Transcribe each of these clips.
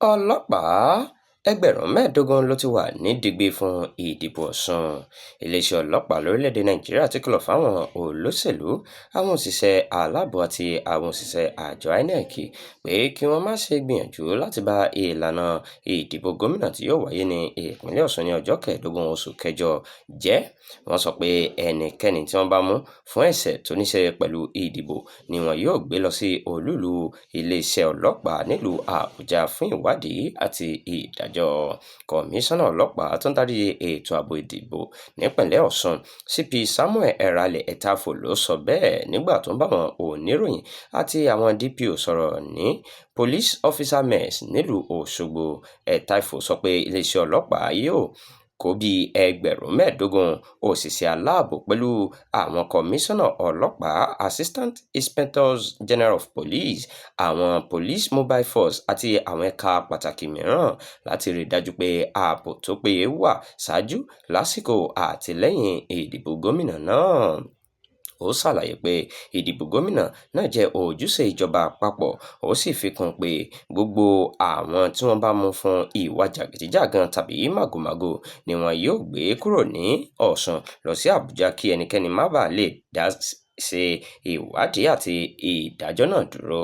Ọlọ́pàá 15,000 ló ti wà ní digbí fún ìdìbò Ọ̀ṣun. Iléeṣẹ́ ọlọ́pàá lórílẹ̀-èdè Nàìjíríà ti kìlọ̀ fáwọn olóṣèlú, àwọn òṣìṣẹ́ aláàbò àti àwọn òṣìṣẹ́ àjọ INEC pé kí wọ́n má ṣe gbìyànjú láti ba ìlànà ìdìbò gómìnà tí yóò wáyé ní ìpínlẹ̀ Ọ̀ṣun ní ọjọ́ 15 oṣù kẹjọ jẹ́. Wọ́n sọ pé ẹnikẹ́ni tí wọ́n bá mú fún ẹ̀ṣẹ̀ tó ní ṣe pẹ̀lú ìdìbò ni wọn yóò gbé lọ sí olú-ìlú iléeṣẹ́ ọlọ́pàá nílùú Àbújá fún ìwádìí àti ìdájọ́. Kọmíṣánná Ọlọ́pàá tó ń darí ètò ààbò ìdìbò nípìnlẹ̀ Ọ̀ṣun, CP Samuel Erale Etafo ló sọ bẹ́ẹ̀ nígbà tó ń bá àwọn oníròyìn àti àwọn DPO sọ̀rọ̀ ní Police Officers Mess nílùú Òṣogbo. Etafo sọ pé iléeṣẹ́ ọlọ́pàá yóò kó bíi 15,000 òṣìṣẹ́ aláàbò pẹ̀lú àwọn kọmíṣánná ọlọ́pàá, Assistant Inspectors General of Police, àwọn Police Mobile Force àti àwọn ẹ̀ka pàtàkì mìíràn láti rí i dájú pé ààbò tó péye wà ṣáájú, lásìkò àti lẹ́yìn ìdìbò gómìnà náà. Ó ṣàlàyé pé ìdìbò gómìnà náà jẹ́ ojúṣe ìjọba àpapọ̀, ó sì fi kún un pé gbogbo àwọn tí wọ́n bá mú fún ìwà jàgídíjàgan tàbí màgòmágó ni wọn yóò gbé kúrò ní Ọ̀ṣun lọ sí Àbújá kí ẹnikẹ́ni má baà lè dá ṣe ìwádìí àti ìdájọ́ náà dúró.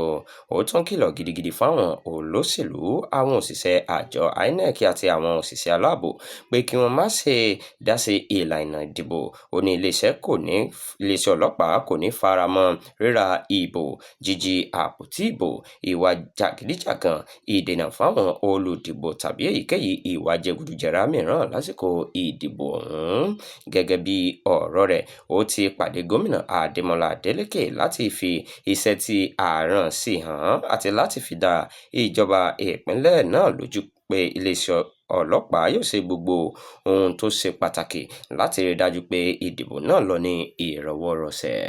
Ó tún kìlọ̀ gidigidi fáwọn olóṣèlú, àwọn òṣìṣẹ́ àjọ INEC àti àwọn òṣìṣẹ́ aláàbò pé kí wọ́n má ṣe dá sí ìlànà ìdìbò. Ó ní iléeṣẹ́ ọlọ́pàá kò ní fara mọ́ ríra ìbò, jíjí àpótí ìbò, ìwà jàgídíjàgan, ìdènà fáwọn olùdìbò tàbí èyíkéyìí ìwà jẹgúdújẹrá mìíràn lásìkò ìdìbò ọ̀hún. Gẹ́gẹ́ bí ọ̀rọ̀ọ rẹ̀, ó ti pàdé gómìnà Adémọ́lá Adélékè láti fi iṣẹ́ tí a rán sí hàn àti láti fi dá ìjọba ìpínlẹ̀ náà lójú pé iléeṣẹ́ ọlọ́pàá yóò ṣe gbogbo ohun tó ṣe pàtàkì láti rí i dájú pé ìdìbò náà lọ ní ìrọwọ́-rọsẹ̀.